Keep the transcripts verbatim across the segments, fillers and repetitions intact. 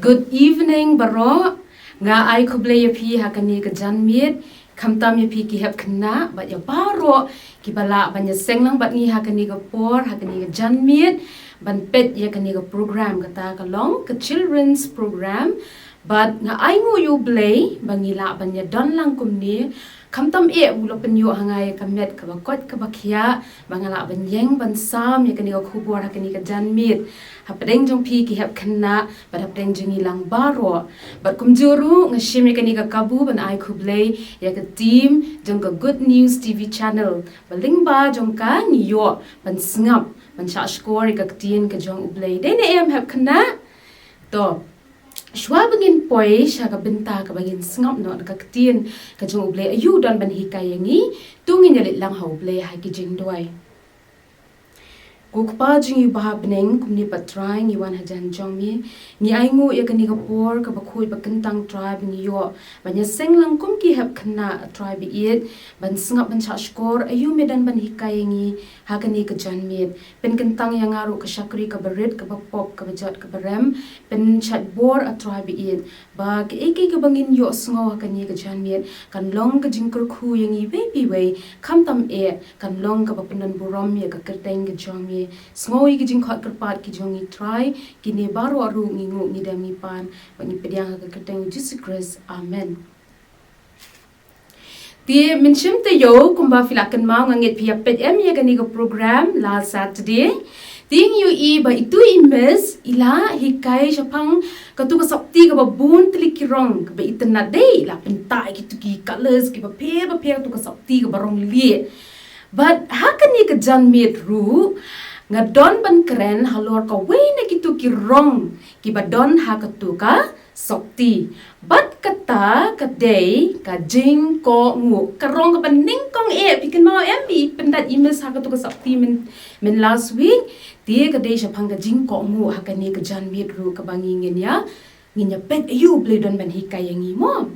Good evening baroh. Nga ai khublei ïa phi ha kane ka janmiet, khamtam ïa phi ki hep khynnah bad ïa baroh kiba lah ban ïaseng lang bad ngi ha kane ka por, ha kane ka janmiet, ban peit ïa kane ka program. Kata ka long ka children's program. Bad nga ai nguh ïa U Blei ba ngi lah ban ïadon lang kumne. Khamtam eh u la pynïoh ha nga ïa ka met kaba koit kaba khiah ba nga lah ban ïeng ban sam ïa kane ka khubor ha kane ka janmiet, hapdeng jong phi ki hep khynnah bad hapdeng jong ngi lang baroh. Bad kumjuh ruh nga shim ïa kane ka kabu ban ai khublei ïa ka team jong ka Good News T V channel ba lyngba jong ka ngi ïoh ban sngap ban shah shkor ïa ka ktien ka jong U Blei. Dei ne em hep khynnah? To, shuwa ba ngin poi sha ka bynta kaba ngin sngap noh na ka ktien ka jong U Blei, aïu u don ban hikai ïa ngi, to ngin ïaleit lang ha U Blei ha ki jingduwai. Ko Kpa jong ngi uba ha bneng, kumne pat Trai, ngi wan hajan jong me. Ngi ai nguh ïa kane ka por kaba khuid ba kyntang, Trai, ba ngi ïoh ban ïaseng lang kum ki hep khynnah, Trai ba ïeit, ban sngap ban shah shkor, aïu me don ban hikai ïa ngi ha kane ka janmiet. Pynkyntang ïa nga ruh ka shakri kaba rit, kaba pop, kaba jot, kaba rem. Pynshait bor, A Trai ba ïeit, ba kaei kaei kaba ngin ïohsngew ha kane ka janmiet kan long ka jingkyrkhu ïa ngi iwei pa iwei, khamtam eh kan long kaba pyndon burom ïa ka kyrteng ka jong me. Sngew ïa ki jingkhot kyrpad ki jong ngi, Trai, kine baroh ruh ngi nguh, ngi dem, ngi pan bad ngi pdiang ha ka kyrteng U Jisu Khrist. Amen. Te mynshem taïew, kumba phi la kynmaw, nga ngeit phi ïa peit em ïa kane ka program la Saturday. Te ngi ïohi ba itu i miss i la hikai shaphang katu ka sopti kaba bun tylli ki rong kaba itynnad, dei, i la pynta ïa kitu ki colours kiba pher ba pher, katu ka sopti kaba rong lieh. Bad ha kane ka janmiet ruh nga don ban kren halor kawei na kitu ki rong kiba don ha katu ka sopti. Bad kata ka dei ka jingkohnguh, ka rong kaba nyngkong eh. Phi kynmaw em, i pyndait i miss ha katu ka sopti myn, myn last week. Te ka dei shaphang ka jingkohnguh ha kane ka janmiet ruh kaba ngi ngin ïa, ngin ïa peit, aïu U Blei u don ban hikai ïa ngi, mo.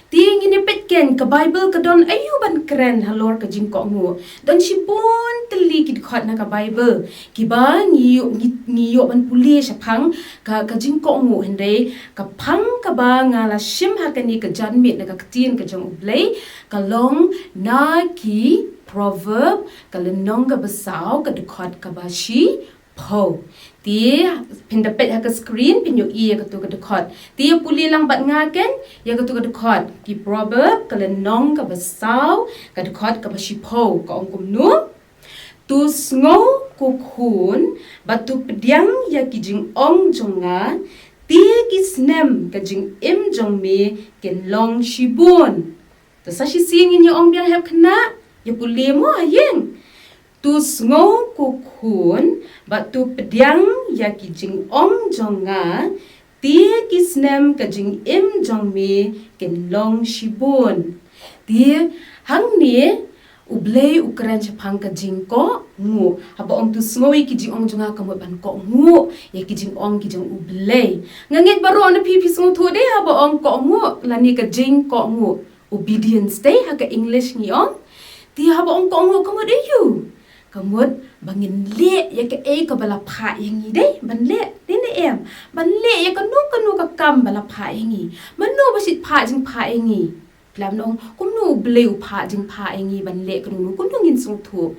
Te ngin ïa peit kein, ka Bible ka don aïu ban kren halor ka jingkohnguh. Don shibun tylli ki dkhot na ka Bible kiba ngi ïoh, ngi, ngi ïoh ban pule shaphang ka, ka jingkohnguh, hynrei ka phang kaba nga la shim ha kane ka janmiet na ka ktien ka jong U Blei ka long na ki Proverb, ka lynnong kaba saw, ka dkhot kaba shiphew. Te phin da peit ha ka screen, phin ïohi ïa katu ka dkhot. Te ïa pule lang bad nga kein ïa katu ka dkhot. Ki Proverb, ka lynnong kaba saw, ka dkhot kaba shiphew, ka ong kumno: To sngew, ko khun, bad to pdiang ïa ki jingong jong nga, te ki snem ka jingim jong me kin long shibun. To sa shisien ngin ïa ong biang, hep khynnah, ïa pule mo ha ïing. To sngew, ko khun, bad to pdiang ïa ki jingong jong nga, te ki snem ka jingim jong me kin long shibun. Te hangne U Blei u kren shaphang ka jingkohnguh. Haba ong to sngew ïa ki jingong jong nga, ka mut ban kohnguh ïa ki jingong ki jong U Blei. Nga ngeit baroh na phi phi sngewthuh dei, haba ong kohnguh lane ka jingkohnguh, obedience dei ha ka English ngi ong. Te haba ong kohnguh ka mut aïu? Ka mut ba ngin leh ïa kaei kaba la phah ïa ngi, dei, ban leh, dei ne em? Ban leh ïa kano kano ka kam ba la phah ïa ngi. Mano ba shait phah jingphah ïa ngi? Phi lah ban ong kumno U Blei u phah jingphah ïa ngi ban leh kano kano, kumno ngin sngewthuh?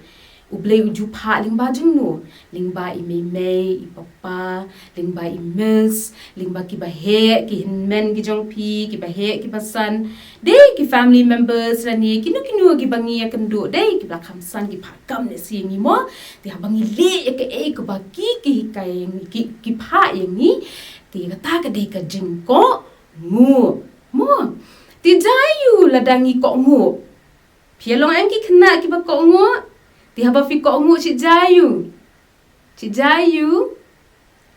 U Blei u ju phah lyngba jong no? Lyngba i mei mei, i papa, lyngba i miss, lyngba kiba heh, ki hynmen ki jong phi, kiba heh kiba san, dei, ki family members lane kino kino kiba ngi ïakynduh, dei, kiba la kham san ki phah kam lehse ïa ngi mo. Te haba ngi leh ïa kaei kaba ki, ki hikai ïa ngi, ki, ki phah ïa ngi, te kata ka dei ka jingkohnguh mo. Te jia aiu lada ngi kohnguh? Phi ïa long em ki khynnah kiba kohnguh? Te haba phi kohnguh, shu jia aiu? Shu jia aiu?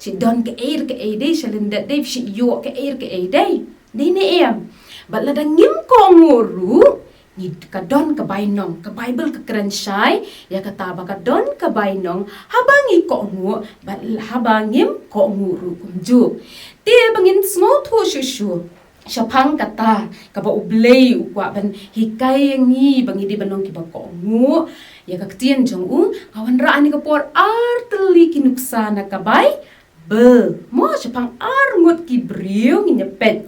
Shu don kaei re kaei, dei, sha lyndet, dei, shu ïoh kaei re kaei, dei, dei ne em? Bad lada ngim kohnguh ruh, ngi, ka don ka bainong. Ka Bible ka kren shai ïa kata ba ka don ka bainong haba ngi kohnguh bad haba ngim kohnguh ruh kumjuh. Te ba ngin sngewthuh shuh shuh shaphang kata kaba U Blei u kwah ban hikai ïa ngi ba ngi dei ban long kiba kohnguh ïa ka ktien jong u, nga wanrah ha kane ka por ar tylli ki nuksa na ka Bai-, Bible. Mo shaphang ar ngut ki briew ngin ïa peit.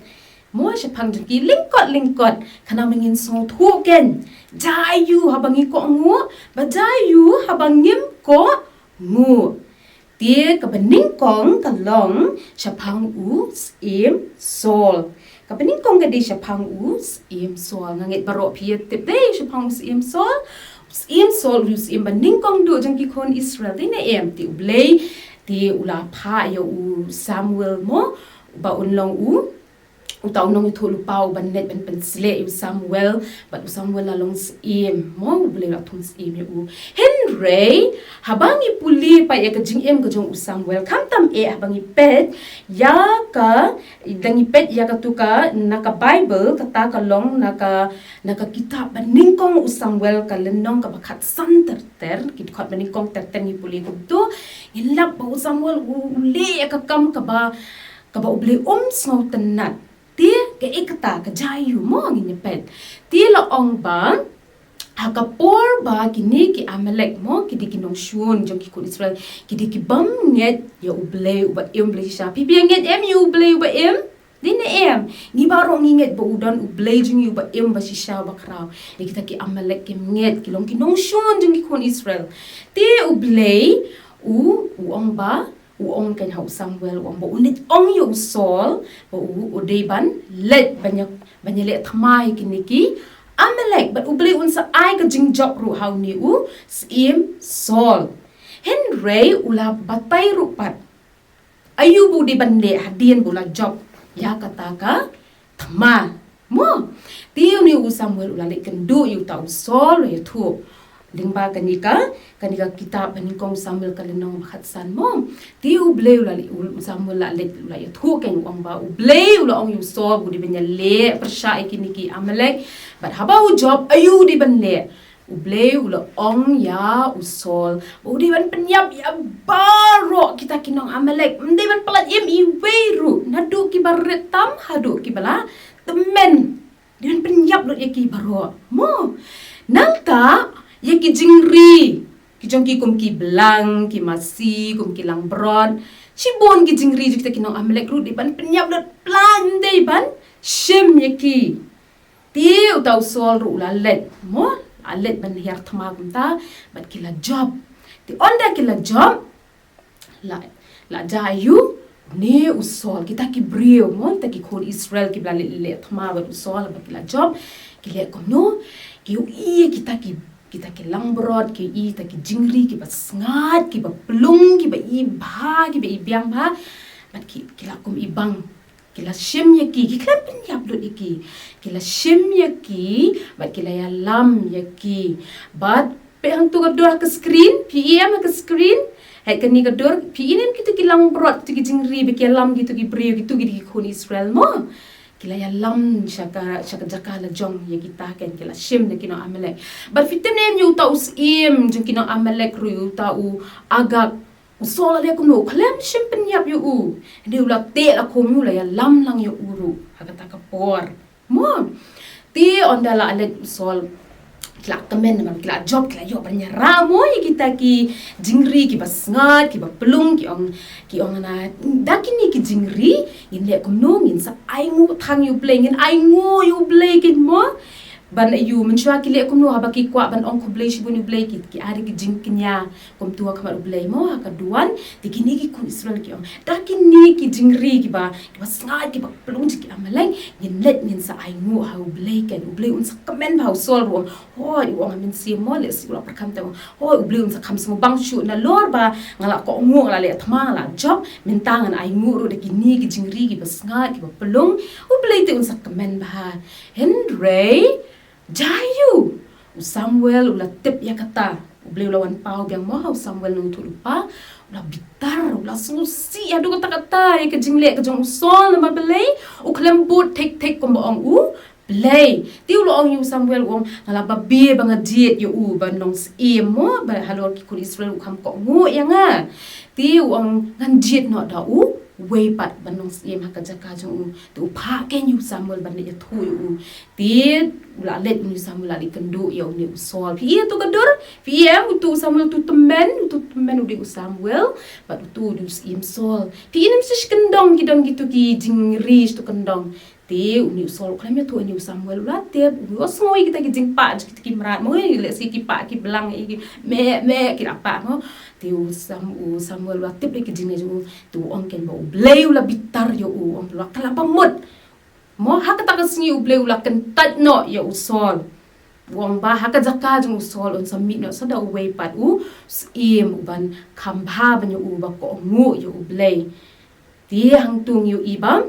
Mo shaphang jong ki lyngkot lyngkot. Khnang ba ngin sngewthuh kein. Jia aiu haba ngi kohnguh. Ba jia aiu haba ngim kohnguh. Te kaba nyngkong ka long shaphang u Syiem Saul. Kaba nyngkong ka dei shaphang u Syiem Saul. Nga ngeit baroh phi ïa tip dei shaphang u Syiem Saul. U Syiem Saul u dei u syiem ba nyngkong duh jong ki khun Israel, dei ne em? Te U Blei te u la phah ïa u Samuel mo, ba un long u uta u nongïathuhlypa uba leit ban pynshlur ïa u Samuel, bad u Samuel la long syiem mo, U Blei la thung syiem ïa u. Hynrei haba ngi pule pat ïa ka jingim ka jong u Samuel, khamtam eh haba ngi peit ïa ka, da ngi peit ïa katu ka, na ka Bible, kata ka long na ka, na ka kitab ba nyngkong u Samuel, ka lynnong kaba khatsan ter ter, ki dkhot ba nyngkong ter ter ngi pule kumtu, ngi lap ba u Samuel u, u leh ïa ka kam kaba, kaba U Blei um sngewtynnat. Te kaei kata, ka jia aiu mo, ngin ïa peit. Te la ong ba ha ka por ba kine ki Amalek mo, ki dei ki nongshun jong ki khun Israel, ki dei ki bym ngeit ïa U Blei uba im, Blei shisha. Phi, phi ïa ngeit em ïa U Blei uba im? Dei ne em? Ngi baroh ngi ngeit ba u don U Blei jong ngi uba im, ba shisha, ba khraw. Ïa kita ki Amalek kim ngeit, ki long ki nongshun jong ki khun Israel. Te U Blei u, u ong ba, u ong kein ha u Samuel, u ong ba un leit ong ïa u Saul ba u, u dei ban leit ban ïa, ban ïaleh thma ïa kine ki Amalek, bad U Blei un sa ai ka jingjop ruh ha une u Syiem Saul. Hynrei u la batai ruh pat aiu ba u dei ban leh hadien ba u la jop ïa kata ka thma mo. Te une u Samuel u la leit kynduh ïa uta u Saul, u la ïathuh. Lyngba kane ka, kane ka kitab ba nyngkong Samuel ka lynnong ba khatsan mo. Te U Blei u la leit, u Samuel la leit, u la ïathuh kein, u ong ba U Blei u la ong ïa u Saul ba u dei ban ïaleh pyrshah ïa kine ki Amalek. Bad haba u jop, aiu u dei ban leh? U Blei u la ong ïa u Saul ba u dei ban pynïap ïa baroh kita ki nong Amalek. Ym dei ban pyllait im iwei ruh, naduh kiba rit tam haduh kiba la tymmen. Dei ban pynïap lut ïa ki baroh mo. Nangta ïa ki jingri ki jong ki, kum ki blang, ki masi, kum ki langbrot, shibun ki jingri jong kita ki nong Amalek ruh dei ban pynïap lut palat, ym dei ban shim ïa ki. Te uta u Saul ruh u la leit mo, la leit ban hiar thma kumta, bad ki la jop. Te ynda ki la jop, la, la jia aiu? Une u Saul, kita ki briew mo, kita ki khun Israel kiba la leit leh thma bad u Saul, bad ki la jop, ki leh kumno? Ki ïohi ïa kita ki, kita ki langbrot, ki ïohi kita ki jingri kiba sngaid, kiba plung, kiba i bha, kiba i biang bha. Bad ki, ki la kum ibang. Ki la shim ïa ki, ki khlem pynïap lut ïa ki. Ki la shim ïa ki, bad ki la ïalam ïa ki. Bad peit hangto ka dur ha ka screen, phi i em ha ka screen. Hei, kane ka dur, phi i em kito ki langbrot, kito ki jingri ba ki ïalam, kito ki briew, kito ki dei ki khun Israel mo. Ki la ïalam sha ka, sha ka jaka la jong ïa kita, kein ki la shim na ki nong Amalek. Bad phi tip ne em ïa uta u syiem jong ki nong Amalek ruh, uta u Agag. U Saul la leh kumno? U khlem shym pynïap ïa u. Hynrei u la teh la khum ïa u, la ïalam lang ïa u ruh ha kata ka por mo. Te ynda la leit u Saul, ki la kmen, ki la jop, ki la ïoh ban ïarap mo ïa kita ki jingri kiba sngaid, kiba plung, ki ong, ki ong na, da kine ki jingri ngin leh kumno? Ngin sa ainguh tang ïa U Blei, ngin ainguh ïa U Blei kein mo. Ban aiu? Mynshuwa ki leh kumno? Haba ki kwah ban ong khublei shibun ïa U Blei, ki, ki ai da ki jingkñia kumto ha khmat U Blei mo, ha ka duwan. Te kine ki khun Israel ki ong, da kine ki jingri kiba, kiba sngaid, kiba plung jong ki Amalek, ngin leit ngin sa ainguh ha U Blei kein. U Blei un sa kmen bha. U Saul ruh u ong, hooid, u ong ha mynsiem mo, lehse u la pyrkhat te, hooid, U Blei un sa kham sngewbang shuh, nalor ba nga la kohnguh, nga la leh thma, nga la jop, mynta ngan ainguh ruh da kine ki jingri kiba sngaid, kiba plung, U Blei te un sa kmen bha. Hynrei jia aiu? U Samuel u la tip ïa kata. U Blei u la wan paw biang mo ha u Samuel nongïathuhlypa. U la bitar, u la sngewsih haduh katta katta ïa ka jingleh ka jong u Saul, namar balei? U khlem bud thik thik kumba ong U Blei. Te u la ong ïa u Samuel, u ong, nga la babe ba nga jied ïa u ban long syiem mo, ba halor ki khun Israel u kham kohnguh ïa nga. Te u ong, ngan jied noh da U Wei pat ban long syiem ha ka jaka jong u. Te u phah keiñ ïa u Samuel ban leit ïathuh ïa u. Te u la leit une u Samuel la leit kynduh ïa une u Saul. Phi i ïa utu ka dur? Phi i em utu u Samuel, utu tymmen, utu tymmen u dei u Samuel. Bad utu u dei u syiem Saul. Phi i ne em shi kyndong ki don kitu ki jingri shi tu kyndong. Te une u Saul u khlem ïathuh ïa une u Samuel, u la tip, u la sngew ïa kita ki jingpah jong kita ki mrad mo, ïa lehse ki pah ki blang, ïa ki meh meh ki la pah mo. Te u Sam, u Samuel u la tip ïa ki jingleh jong u. Te u ong keiñ ba U Blei u la bitar ïa u, u ong ba ka la bamut. Mo, ha kata ka sngi U Blei u la kyntait noh ïa u Saul. U ong ba ha ka jaka jong u Saul un sa mih noh sa da uwei pat u syiem uban kham bha ban ïa u, ba kohnguh ïa U Blei. Te hangtu ngi ïohi ba,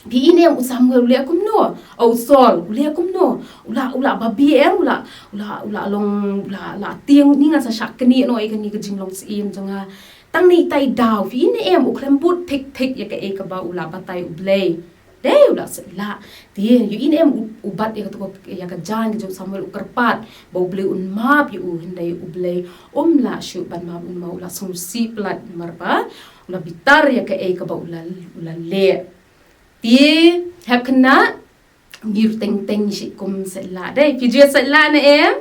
phi i ne em u Samuel u leh kumno? O, u Saul u leh kumno? U la, u la babe em, u la, u la, u la long, u la, la tieng, ni ngan sa shah knieh noh ïa kane ka jinglong syiem jong nga. Tang ne ita i daw, phi i ne em, u khlem bud thik thik ïa kaei kaba u la batai U Blei. Dei, u la sait lah. Te ïohi ne em u, u bat ïa kato ka, ïa ka jaiñ ka jong u Samuel, u kyrpad ba U Blei un map ïa u, hynrei U Blei um lah shuh ban map, un map, u la sngewsih palat namar ba u la bitar ïa kaei kaba u la, u la leh. Te hep khynnah, ngi ïoh teng teng ngi shu kum sait lah dei. Phi ju ïoh sait lah ne em?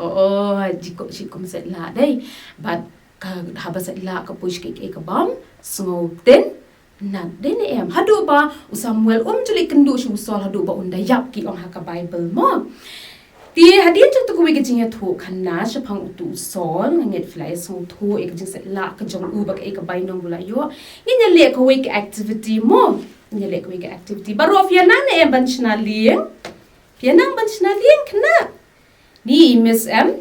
O, o, ngi kum, shu kum sait lah dei. Bad ka, haba sait lah ka poi sha kaei kaei ka bym sngewtynnat dei ne em. Haduh ba u Samuel um ju leit kynduh sha u Saul haduh ba un da ïap, ki ong ha ka Baibl mo. Te hadien jong kawei ka jingïathuhkhana shaphang utu u Saul, nga ngeit phi la ïa sngewthuh ïa ka jingsait lah ka jong u ba kaei ka bainong ba u la ïoh. Ngin ïa leh kawei ka activity mo. Ngin ïa leh kawei ka activity. Baroh phi ïa nang ne em ban shna lieng? Phi ïa nang ban shna lieng khynnah? Ni i Miss em,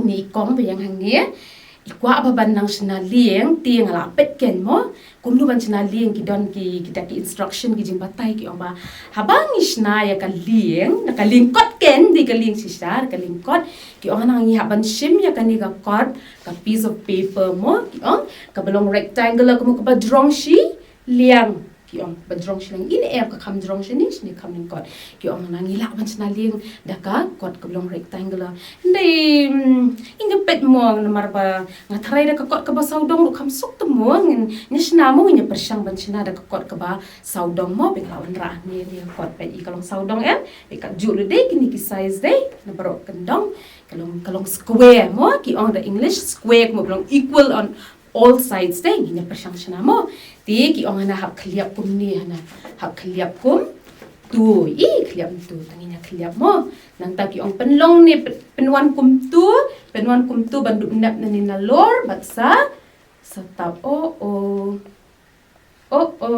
ni i kong ba ïeng hangne, i kwah ba ban nang shna lieng, te nga la peit keiñ mo. Kumno ban shna lieng, ki don ki, kita ki instruction, ki jingbatai, ki ong ba haba ngi shna ïa ka lieng, da ka lieng kot keiñ, dei ka lieng shisha, da ka lieng kot, ki ong hana ngi hap ban shim ïa kane ka kot, ka piece of paper mo, ki ong, kaba long rectangular, ka mut kaba jrong shiliang. Ki ong ba jrong shiliang, i ne em ka kham jrong shane, shane kham lyngkot. Ki ong hana ngi lah ban shna lieng da ka kot kaba long rectangular. Hynrei, mm, ngin ïa peit mo namar ba nga tharai da ka kot kaba sawdong ruh kham suk te mo, ngin, ngin shna mo, ngin ïa pyrshang ban shna da ka kot kaba sawdong mo, peit nga la wanrah ne, ne ka kot peit i ka long sawdong em, peit ka juh lut dei kine ki size dei, na baroh kyndong, ka long, ka long square mo, ki ong da English square mo, ka long equal on all sides dei, ngin ïa pyrshang shna mo. Te ki ong hana hap khylliap kumne hana. Hap khylliap kumtu. I khylliap kumtu. Te ngin ïa khylliap mo. Nangta ki ong pynlong ne pyn-, pynwan kumtu. Pynwan kumtu ban dup nep na ne nalor. Bad sa. Sa tap. O, o. O, o.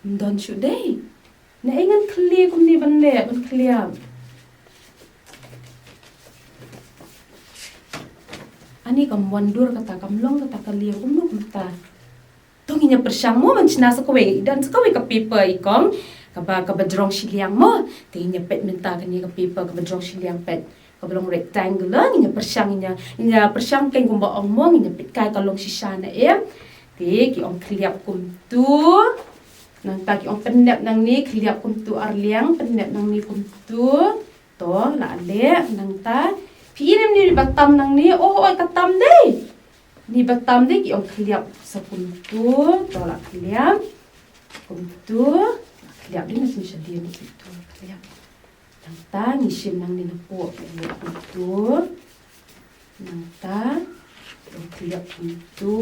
Ym don shuh dei. Ne ngan khylliap kumne ban leh, ban khylliap. Ani kam wan dur kata, kam long kata ka lieng kumno kumta. To ngin ïa pyrshang mo ban shna sa kawei, don sa kawei ka paper i kong. Kaba, kaba jrong shiliang mo. Te ngin ïa peit mynta kane ka paper kaba jrong shiliang peit. Kaba long rectangular, ngin ïa pyrshang, ngin ïa, ngin ïa pyrshang keiñ kumba ong mo, ngin ïa peit kai ka long shisha ne em. Te ki ong khylliap kumtu. Nangta ki ong pynnep nangne, khylliap kumtu ar liang, pynnep nangne kumtu. To, la leh, nangta. Phi i ne em ne ba tam nangne, oh, oi ka tam dei. Ne ba tam dei ki ong khylliap sa kumtu, to la khylliap. Kumtu, khylliap dei na sini shadien kumtu, khylliap. Nangta ngi shim nangne na pdeng kumtu. Nangta khylliap kumtu.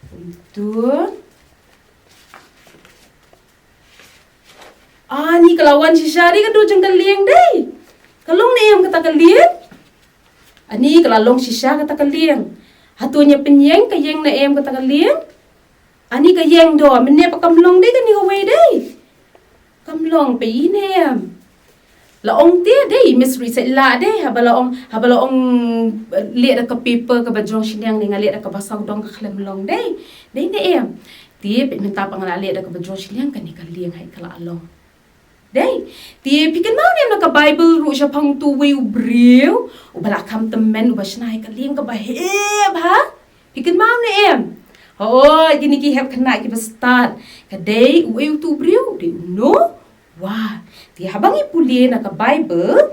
Kumtu. Ani ka la wan shisha dei ka dur jong ka lieng dei. Ka long ne em kata ka lieng? Ani ka la long shisha kata ka lieng. Hato ngi pynïeng ka ïeng ne em kata ka lieng? Ani ka ïeng do, mynne pat kam long dei kane kawei dei. Kam long phi i ne em. La ong te dei, Miss Research la dei, haba la ong, haba la ong, eh, leh da ka paper kaba jrong shiliang ne nga leh da kaba sawdong ka khlem long dei. Dei ne em. Te phi mynta pat nga la leh da kaba jrong shiliang kane ka lieng hi ka la long. Dei, te phi kynmaw ne em na ka Baibl ruh shaphang utu uwei u briew, uba la kham tymmen, uba shna ïa ka lieng kaba heh bha. Phi kynmaw ne em? Hooid, kine ki hep khynnah kiba stad. Ka dei uei utu u briew, dei u Noah. Te haba ngi pule na ka Baibl,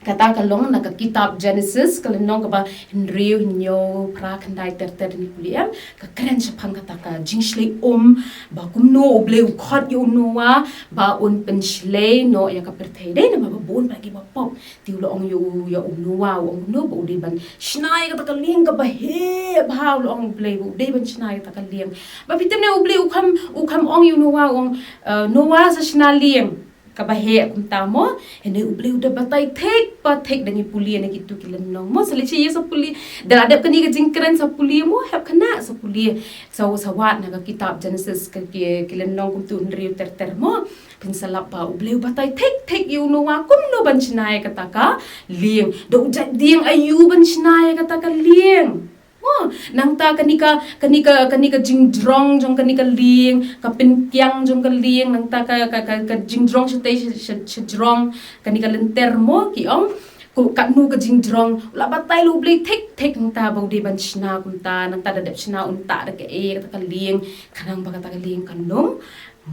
Kata ka long na ka kitab Genesis, ka lynnong kaba hynriew, hynñiew, phra, khyndai, ter ter, da ngi pule em, ka kren shaphang kata ka jingshlei um, ba kumno U Blei u khot ïa u Noah ba un pynshlei noh ïa ka pyrthei, dei namar ba bun pat kiba pop. Te u la ong ïa u, ïa u Noah, u ong kumno ba u dei ban shna ïa kata ka lieng kaba heh bha, u la ong U Blei ba u dei ban shna ïa kata ka lieng. Ba phi tip ne U Blei u kham, u kham ong ïa u Noah, u ong, eh, Noah, sa shna lieng kaba heh kumta mo. Hynrei U Blei u da batai thik pa thik, da ngi pule na kitu ki lynnong mo. Sa leit sha ïa sa pule, da la dep kane ka jingkren sa pule mo, hep kane sa pule. Sa, sa wad na ka kitab Genesis ka ki, ki lynnong kumtu hynriew ter ter mo. Phin sa lap ba U Blei u batai thik thik ïa u Noah kumno ban shna ïa kata ka lieng. Da u jait dieng aïu ban shna ïa kata ka lieng. Oh, nangta kane ka, kane ka, kane ka jingjrong jong kane ka lieng, ka pynkiang jong ka lieng, nangta ka, ka, ka, ka jingjrong shatei sha, sha, shajrong kane ka lynter mo, ki ong. Ko katno ka jingjrong, la batai ïa U Blei thik thik nangta ba u dei ban shna kumta, nangta da dep shna un tah da kaei kata ka lieng, khnang ba kata ka lieng kan ym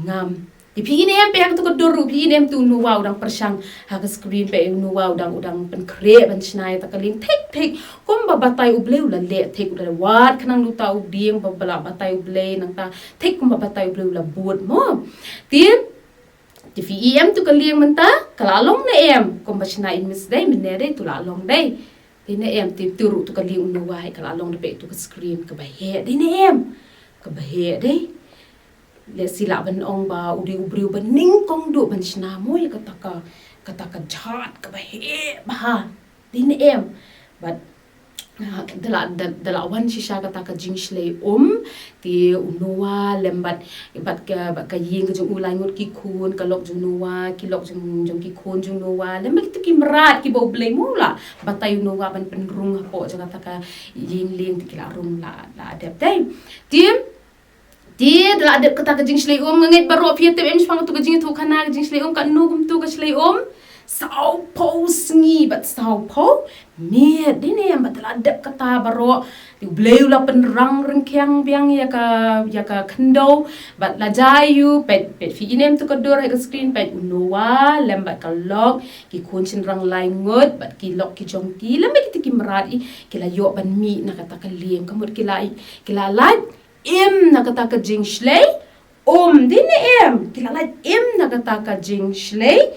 ngam. Te phi i ne em, peit ha kato ka dur ruh, phi i ne em, tu u Noah u dang pyrshang ha ka screen, peit u Noah u dang, u dang pynkhreh ban shna ïa kata ka lieng thik thik kumba batai U Blei, u la leh thik, u la wad khnang na uta u dieng ba, ba la batai U Blei, nangta thik kumba batai U Blei u la bud mo. Te, te phi i em, tu ka lieng mynta ka la long ne em kumba shna i Miss dei, mynne dei, tu la long dei. Dei ne em, te tu ruh tu ka lieng u Noah hi ka la long, da peit tu ka screen, kaba heh dei ne em, kaba heh dei. Lehse lah ban ong ba u dei u briew ba nyngkong duh ban shna mo ïa kata ka, kata ka jait kaba heh bha, dei ne em. Bad, ah, da la, da, da la wan shisha kata ka jingshlei um, te u Noah lem bad, bad ka, bad ka ïing ka jong u, lai ngut ki khun, ka lok jong u Noah, ki lok jong, jong ki khun jong u Noah, lem bad kitu ki mrad kiba U Blei mo u la batai ïa u Noah ban pynrung hapoh jong kata ka ïing lieng, te ki la rung, la, la dep dei. Te, te da la dep kata ka jingshlei um, nga ngeit baroh phi ïa tip em shaphang katu ka jingïathuhkhana, ka jingshlei um, katno kumtu ka shlei um. Sawphew sngi bad sawphew miet, dei ne em, bad da la dep kata baroh, te U Blei u la pynrang ryngkhiang biang ïa ka, ïa ka khyndew. Bad la jia aiu, peit, peit phi i ne em, tu ka dur ha ka screen, peit u Noah lem bad ka lok, ki khun shynrang lai ngut bad ki lok ki jong ki, lem bad kita ki mrad i, ki la ïoh ban mih na kata ka lieng. Ka mut ki la, ki la lait im na kata ka jingshlei um, dei ne em, ki la lait im na kata ka jingshlei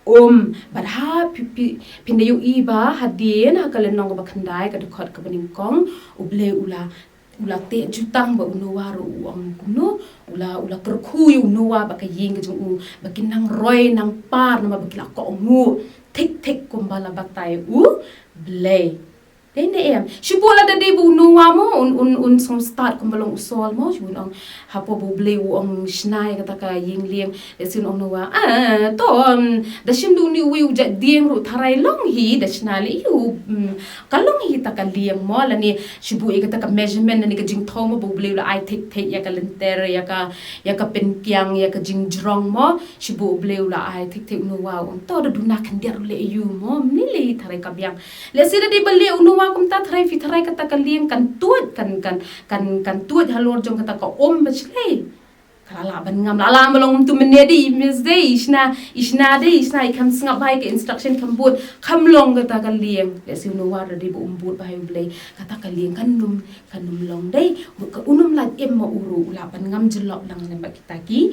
um. Bad ha, phi, phi, phin da ïohi ba hadien ha ka lynnong kaba khyndai, ka dkhot kaba nyngkong, U Blei u la, u la teh jutang bad u Noah ruh, u ong kumno, u la, u la kyrkhu ïa u Noah bad ka ïing ka jong u ba kin nang roi nang par, namar ba ki la kohnguh thik thik kumba la batai U Blei. Dei ne em. Shu buh lada dei ba u Noah mo, un, un, un sngewstad kumba long u Saul mo, shu un ong, hapoh ba U Blei u ong shna ïa kata ka ïing lieng, lehse un ong Noah, ah, to, mm, da shim da une uwei u jait dieng ruh tharai long hi, da shna leh ïa u, mm, ka long hi kata ka lieng mo, lane shu buh ïa kata ka measurement, lane ka jingthaw mo, ba U Blei u la ai thik thik ïa ka lynter, ïa ka, ïa ka pynkiang, ïa ka jingjrong mo, shu buh U Blei u la ai thik thik, u Noah u ong, to, da duna khyndiat ruh leh ïa u mo, ym lei lei, tharai ka biang. Lehse da dei ba leh u Noah kumta, tharai phi tharai kata ka lieng kan tuid, kan, kan, kan, kan tuid halor jong kata ka um ba shlei. Ka la lah ban ngam, la lah ban long kumtu mynne dei, i Miss dei, i shna, i shna dei, i shna, i kham sngap bha ïa ka instruction, kham bud, kham long kata ka lieng. Lehse u Noah da dei ba um bud bha ïa U Blei, kata ka lieng kan ym, kan ym long dei. Ka un ym lait im ma u ruh, u lah ban ngam jyllop lang lem bad kita ki,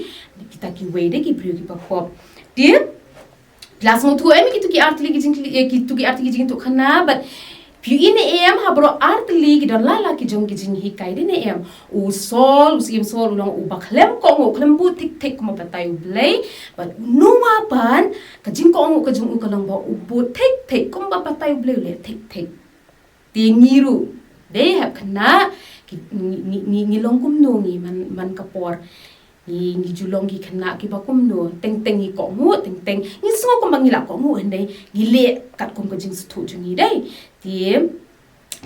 kita kiwei de ki briew kiba pop. Te phi la sngewthuh em ïa kitu ki artylli ki jing, ïa kitu ki artylli ki jingïathuhkhana, bad phi ïohi ne em, ha baroh artylli ki don la la ki jong ki jinghikai, dei ne em. U Saul, u Syiem Saul u long uba khlem kohnguh, khlem bud thik thik kumba batai U Blei. Bad u Noah pat, ka jingkohnguh ka jong u ka long ba u bud thik thik kumba batai U Blei, u leh thik thik. Te ngi ruh, dei, hep khynnah, ki, ngi, ngi, ngi, ngi long kumno ngi man, man ka por. Ngi, ngi ju long ki khynnah kiba kumno, teng teng ngi kohnguh, teng teng ngi sngew kumba ngi la kohnguh, hynrei ngi leh katkum ka jingsngewthuh jong ngi, dei. Te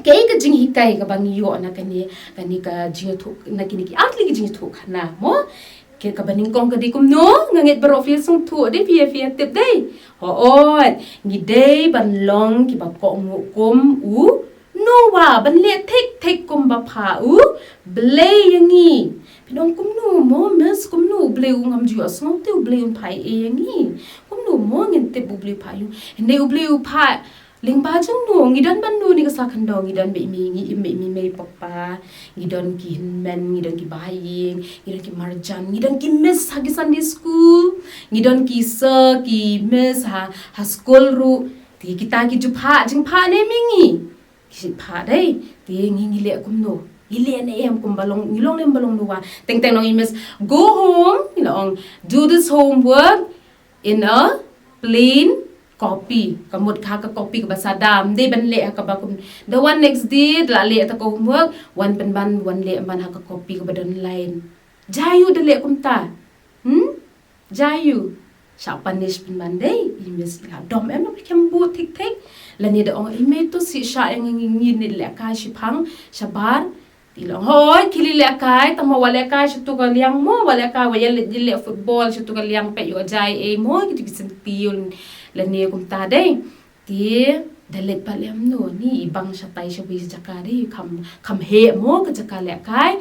kaei ka jinghikai kaba ngi ïoh na kane, kane ka jingïathuh, na kine ki artylli ki jingïathuhkhana mo. Ka, kaba nyngkong ka dei kumno, nga ngeit baroh phi sngewthuh dei, phi, phi tip dei. Hooid, ngi dei ban long kiba kohnguh kum u Noah, ban leh thik thik kumba phah U Blei ïa ngi. Phin ong kumno mo Miss, kumno U Blei u ngam ju ïohsngew te U Blei un phah ei ei ïa ngi. Kum kumno mo, ngin tip ba U Blei u phah ïa u. Hynrei U Blei u phah lyngba jong no, ngi don ban no, ni ka sa khyndaw, ngi don ba i mei, ngi im ba i mei mei papa, ngi don ki hynmen, ngi don ki bahaïing, ngi don ki marjan, ngi don ki miss ha ki Sunday school, ngi don ki sir, ki miss ha, ha school ruh. Te kita ki ju phah jingphah ne em ïa ngi? Ki ju phah dei. Te ngi, ngi leh kumno? Ngi leh ne em kumba long, ngi long ne em ba long Noah? Teng teng nong i miss, go home, ngi la ong, do this homework in a plain copy. Ka mut ha ka copy kaba sadah, ym dei ban leh ha kaba kum. The one next day, da la leh ta ka homework, wan pynban, wan leh man ha ka copy kaba don line. Jia ïa u da leh kumta. Hmm? Jia ïa u. Shah punish pynban dei, i miss i la dom em, namar kim buh thik thik. Lane da ong i mei, to sih shah ïa ngi, ngi, ngi lehkai shiphang shabar. Te i la ong, hooid khie lehkai, tang ma wat lehkai sha tu ka liang mo, wat lehkai, wat ïaleh, ïaleh football sha tu ka liang, peit ïoh jia ei mo, ki tu ki syntiew lane kumta dei. Te da leit pat lem no, ni i bang shatai shawi sha jaka dei, kham, kham heh mo ka jaka lehkai.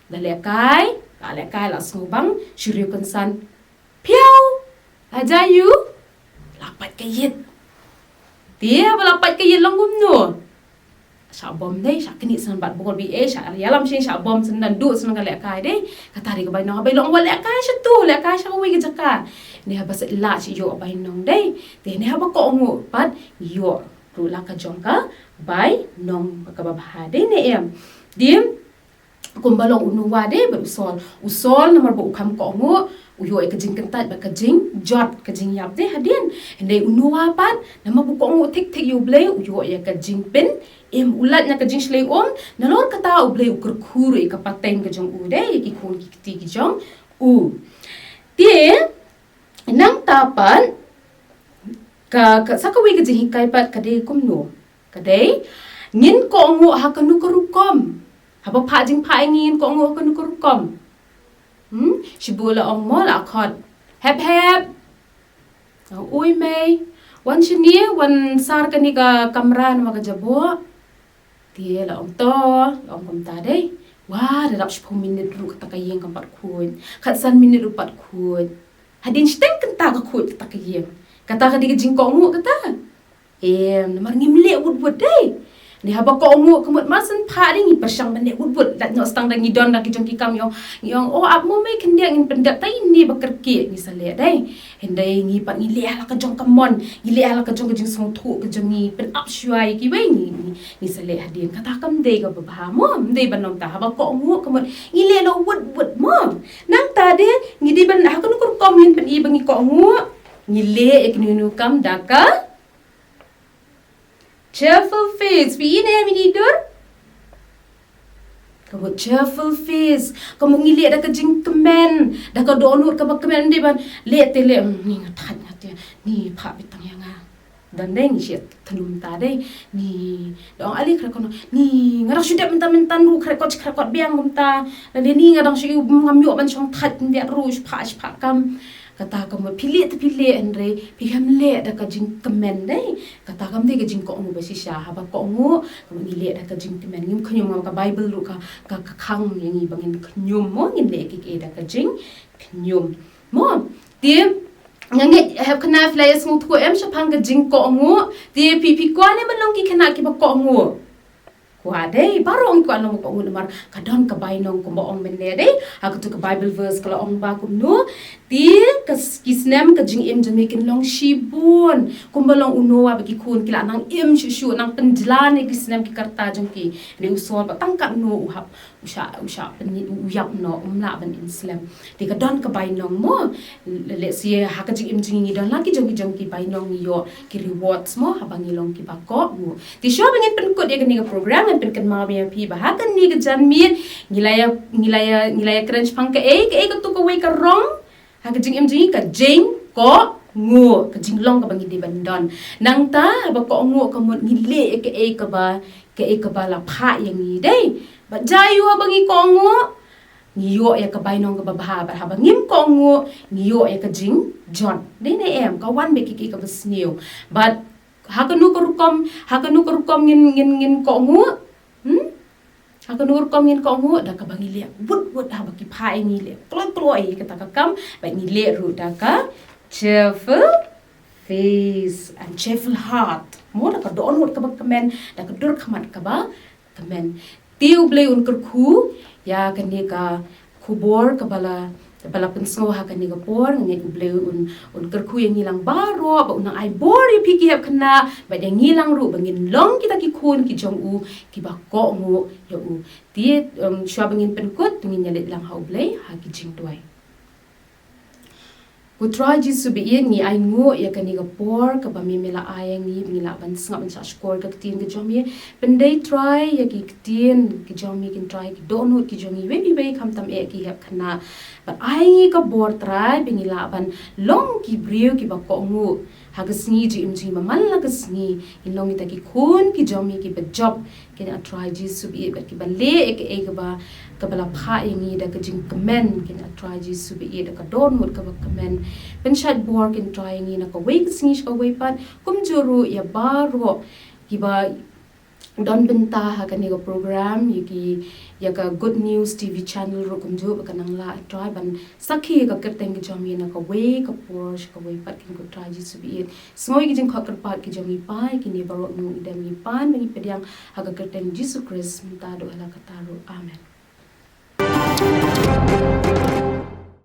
Da lehkai, la lehkai, la sngewbang, shu riewkynsan. Phew! La jia ïa u, la pait ka ïit. Te haba la pait ka ïit long kumno? Shah bom dei, shah knieh shen bad bol ba ïeit, shah ïalam shen, shah bom shen, naduh shen ka lehkai dei. Kata dei ka bainong, haba i la ong wat lehkai sha tu, lehkai sha kawei ka jaka. Ne haba shu lah shu ïoh bainong dei. Te ne haba kohnguh pat ïoh ruh la ka jong ka bainong kaba bha dei ne em. Te kumba long u Noah dei bad u Saul. U Saul namar ba u kham kohnguh, u ïoh ïa ka jingkyntait bad ka jingjot, ka jingïap dei hadien. Hynrei u Noah pat namar ba u kohnguh thik thik ïa U Blei, u ïoh ïa ka jingpynim, u lait na ka jingshlei um. Nalor kata U Blei u kyrkhu ruh ïa ka pateng ka jong u dei, ïa ki khun ki kti ki jong u. Te nangta pat ka, ka sa kawei ka jinghikai pat ka dei kumno? Ka dei, ngin kohnguh ha kano ka rukom? Haba phah jingphah ïa ngi, ngin kohnguh ha kano ka rukom? Hmm? Shibun la ong mo, la khot, hep hep. Ui mei, wan shane, wan sar kane ka kamra namar ka jaboh. Te la ong to, la ong kumta dei. Wah, da dap shiphew minit ruh kata ka ïing kam pat khuid. Khatsan minit ruh pat khuid. Hadien shiteng kynta ka khuid kata ka ïing. Kata ka dei ka jingkohnguh kata? Em, namar ngim leh wut wut dei. Ne haba kohnguh ka mut mar shen phah dei, ngi pyrshang ban leh wut wut. Lait noh tang da ngi don da ki jong ki kam, ngi ong, ngi ong, oh ap mo mei, khyndiat ngin pyndep, tai ne ba kyrkieh, ngi sa leh dei. Hynrei ngi pat ngi leh ha la ka jong ka mon, ngi leh ha la ka jong ka jingsngewthuh ka jong ngi, pynap shuwa ïa kiwei, ngi, ngi, ngi sa leh hadien. Kata kam dei kaba bha mo, ym dei ban long ta. Haba kohnguh ka mut ngi leh noh wut wut mo. Nangta dei, ngi dei ban, ha kano ka rukom ngin pyni ba ngi kohnguh? Ngi leh ïa kano kano kam da ka cheerful face. Phi i ne em i dur? Ka mut cheerful face. Ka mut ngi leh da ka jingkmen, da ka dohnud kaba kmen, ym dei ban leh te leh, mm, ni nga thait nga te, ni phah beit tang ïa nga. Don dei ngi shu thnum ta dei, ni da ong ale khreh ko, ni nga dang shu dep mynta mynta ruh, khreh ko, khreh ko biang kumta. Lane ni nga dang shu, ngam ïoh ban shong thait, ym dei ruh, shu phah, shu phah kam. Kata ka mut phi leh te phi leh, hynrei phi khlem leh da ka jingkmen dei. Kata kam dei ka jingkohnguh ba shisha. Haba kohnguh ka mut ngi leh da ka jingkmen, ngim khñium. Ka Baibl ruh ka, ka, ka khang ïa ngi ba ngin khñium mo, ngin leh kiei kiei da ka jingkhñium mo. Te nga ngeit hep khynnah phi la ïa sngewthuh em shaphang ka jingkohnguh. Te phi, phi kwah ne ban long ki khynnah kiba kohnguh? Kwah dei, baroh ngi kwah long ba kohnguh namar ka don ka bainong kumba ong mynne dei. Ha katu ka Bible verse ka la ong ba kumno, te ka s-, ki snem ka jingim jong me kin long shibun. Kumba long u Noah bad ki khun, ki la nang im shuh shuh, nang pynjlan ïa ki snem ki rta jong ki. Hynrei u Saul pat tang katno u hap, u shah, u shah pyn-, u ïap noh, um lah ban im slem. Te ka don ka bainong mo. Let's say ha ka jingim jong ngi don la ki jong ki jong ki bainong, ngi ïoh ki rewards mo haba ngi long kiba kohnguh. Te shuwa ba ngin pynkut ïa kane ka program, ngan pynkynmaw ïa phi ba ha kane ka janmiet ngi la ïa, ngi la ïa, ngi la ïa kren shaphang kaei, kaei katu kawei ka rong ha ka jingim jong ngi, ka jingkohnguh, ka jinglong kaba ngi dei ban don. Nangta haba kohnguh ka mut ngi leh ïa kaei kaba, kaei kaba la phah ïa ngi dei. Bad jia ïa u haba ngi kohnguh, ngi ïoh ïa ka bainong kaba bha, bad haba ngim kohnguh ngi ïoh ïa ka jingjot. Dei ne em, ka wan bad kiei kiei kaba sniew. Bad ha kano ka rukom, ha kano ka rukom ngin, ngin, ngin kohnguh? Hmm? Ha kano ka rukom ngin kohnguh? Da kaba ngi leh wut wut haba ki phah ïa ngi, leh kloi kloi ïa kata ka kam, bad ngi leh ruh da ka cheerful Peace and cheerful heart. Mo, da ka dohnud kaba kmen, da ka dur khmat kaba kmen. Te U Blei un kyrkhu ïa kane ka khubor kaba la, ba la pynsngew ha kane ka por. Nga ngeit U Blei un, un kyrkhu ïa ngi lang baroh, ba un nang ai bor ïa phi ki hep khynnah, bad ïa ngi lang ruh ba ngin long kita ki khun ki jong u kiba kohnguh ïa u. Te, um, shuwa ba ngin pynkut, to ngin ïa leit lang ha U Blei ha ki jingduwai. Ko Trai Jisu baieit, ngi ainguh ïa kane ka por kaba me, me la ai ïa ngi ba ngi lah ban sngap, ban shah shkor ka ktien ka jong me. Pyndei Trai ïa ki ktien ki jong me, kin Trai, ki dohnud ki jong ngi, wei pa wei, khamtam eh ki hep khynnah. Bad ai ngi ka bor Trai ba ngi lah ban long ki briew kiba kohnguh ha ka sngi jingim jong ngi, ba man la ka sngi ngin long kita ki khun ki jong me kiba jop, kin, A Trai Jisu baieit, bad kiba leh ïa kaei kaba, kaba la phah ïa ngi da ka jingkmen, kin, A Trai Jisu baieit, da ka dohnud kaba kmen. Pynshait bor, kin Trai, ïa ngi na kawei ka sngi sha kawei pat, kumjuh ruh ïa baroh kiba don bynta ha kane ka program, ïa ki, ïa ka Good News T V channel ruh kumjuh, ba kan nang lah, A Trai, ban sakhi ïa ka kyrteng ka jong me na kawei ka por sha kawei pat, kin, ko Trai Jisu baieit. Sngew ïa ki jingkhot kyrpad ki jong ngi Pa, ïa kine baroh ngi dem ngi pan, ba ngi pdiang ha ka kyrteng Jisu Khrist, mynta haduh hala katta ruh. Amen.